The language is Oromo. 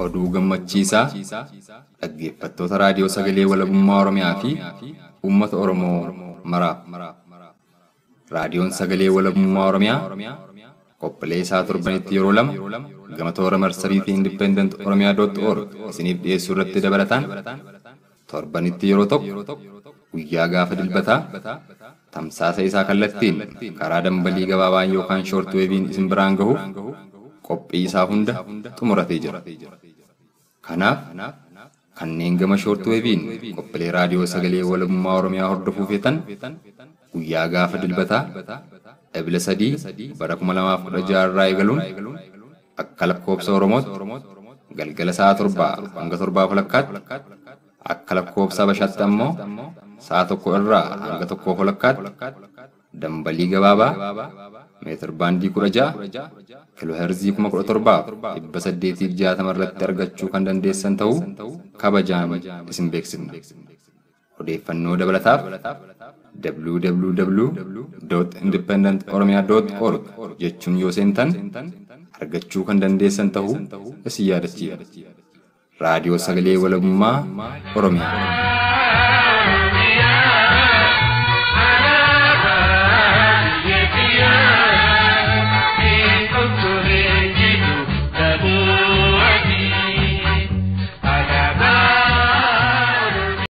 Oduu gammachiisaa dhaggeeffattoota raadiyoo sagalee walabummaa Oromiyaa fi uummata Oromoo maraaf. Raadiyoon sagalee walabummaa Oromiyaa qophiilee isaa torbanitti yeroo 2 gama toora marsariitii Independent Oromiyaa .org isiniif dhiyeessuu irratti dabalataan torbanitti yeroo 1 guyyaa gaafa dilbataa tamsaasa isaa kallattiin karaa dambalii gabaabaan yookaan short wave'n isin biraan gahuuf qophii isaa hunda xumuratee jira. Kanaaf kanneen gama short wave'n qophiilee raadiyoo sagalee walabummaa Oromiyaa hordofuu feetan guyyaa gaafa dilbataa Ebila 3 bara 2016 irraa eegaluun akka lakkoobsa Oromootti galgala sa'a 7 hanga 7:30 akka lakkoobsa Habashaatti ammoo sa'a 1 irraa hanga 1:30 dambalii gabaabaa meetir baandii 16 kiilooheerzii 17,860 irratti argachuu kan dandeessan ta'uu kabajaan isin beeksifna. Odeeffannoo dabalataaf www.independentoromia.org jechuun yoo seentan argachuu kan dandeessan ta'uu isin yaadachiifna. Raadiyoo Sagalee Walabummaa Oromiyaa.